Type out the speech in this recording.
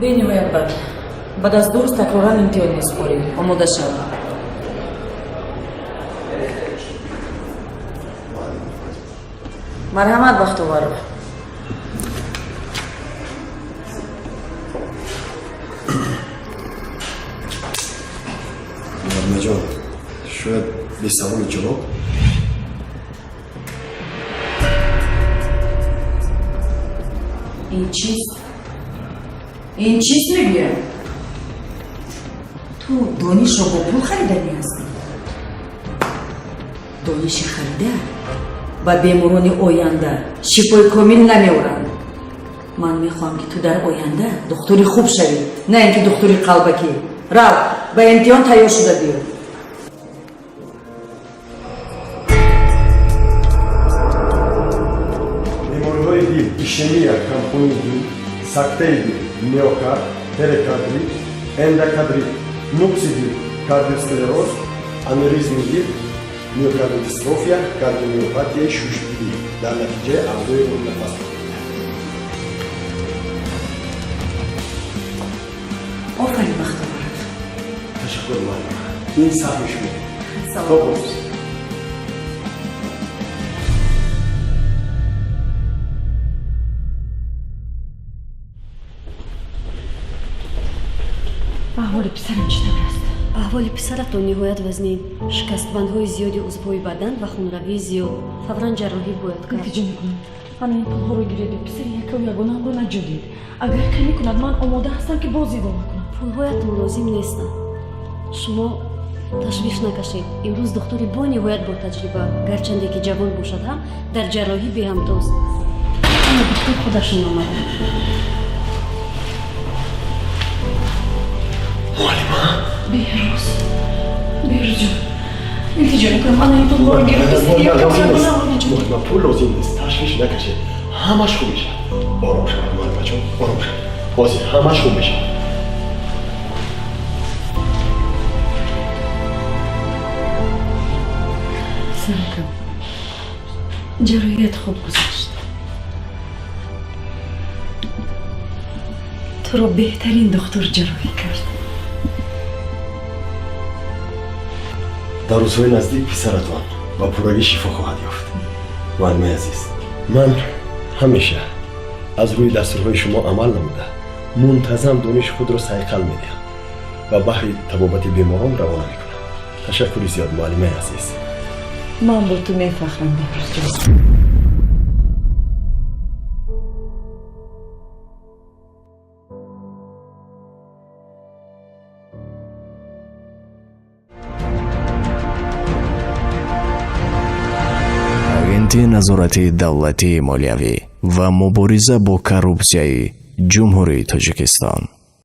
Бениҳоят бад. Баъд аз 2 рӯз такроран имтиҳон месупорӣ. Омода шав. Марҳамат, Бахтоваров. Муаллимаҷон, шояд бе саволу ҷавоб. Ин чист? Ин чист, мегӯям? Ту донишро бо пул хариданӣ ҳастӣ? Дониши харида ба беморони оянда шифои комил намеоранд. Ман мехоҳам, ки ту дар оянда духтури хуб шавӣ, на ин ки духтури қалбакӣ. Рав, ба имтиҳон тайёр шуда биё. Бемориҳои дил: ишемия, камхунии дил, сактаи дил, миокард, перикардрит, эндокардрит, нуқси дил, кардиосклероз, аневризми дил, миокардиодистрофия, кардиомиопатияи шушдилӣ дар натиҷаи аъзои роҳи нафас. Офарин, Бахтоваров. Ташаккур, муаллима. Ин саҳми шумо. Салом. То боз. Аҳволи писарам чӣ тавр аст? Аҳволи писаратон ниҳоят вазнин: шикастбандҳои зиёди узвҳои бадан ва хунравии зиёд. Фавран ҷарроҳӣ бояд кард. Илтиҷо мекунам, ана ин пулҳоро гиреду писари якаву ягонаамро наҷот диҳед. Агар камӣ кунад, ман омода ҳастам, ки боз идома кунам. Пулҳоятон лозим нестанд, шумо ташвиш накашед. Имрӯз духтури бо ниҳоят ботаҷриба, гарчанде ки ҷавон бошад ҳам, дар ҷарроҳӣ беҳамтост. Ана духтур худашон омаданд. Муаллима. Беҳрӯз, Беҳрӯзҷон, илтиҷо мекунам, ана ин пулҳоро гиреду писари якаву ягонаамро наҷот диҳед. Муаллима, пул лозим нест, ташвиш накашед, ҳамаш хуб мешавад. Ором шавад, муаллимаҷон, ором шавад. Ҳозир ҳамаш хуб мешавад. Писаракам, ҷарроҳият хуб гузашт. Туро беҳтарин духтур ҷарроҳӣ кард. Дар рӯзҳои наздик писаратон ба пуррагӣ шифо хоҳад ёфт. Муаллимаи азиз, ман ҳамеша аз рӯи дастурҳои шумо амал намуда, мунтазам дониши худро сайқал медиҳам ва баҳри табобати беморон равона мекунам. Ташаккури зиёд, муаллимаи азиз. Ман бо ту мефахрам, Беҳрӯзҷон. Агентии назоратии давлатии молиявӣ ва мубориза бо коррупсияи Ҷумҳурии Тоҷикистон.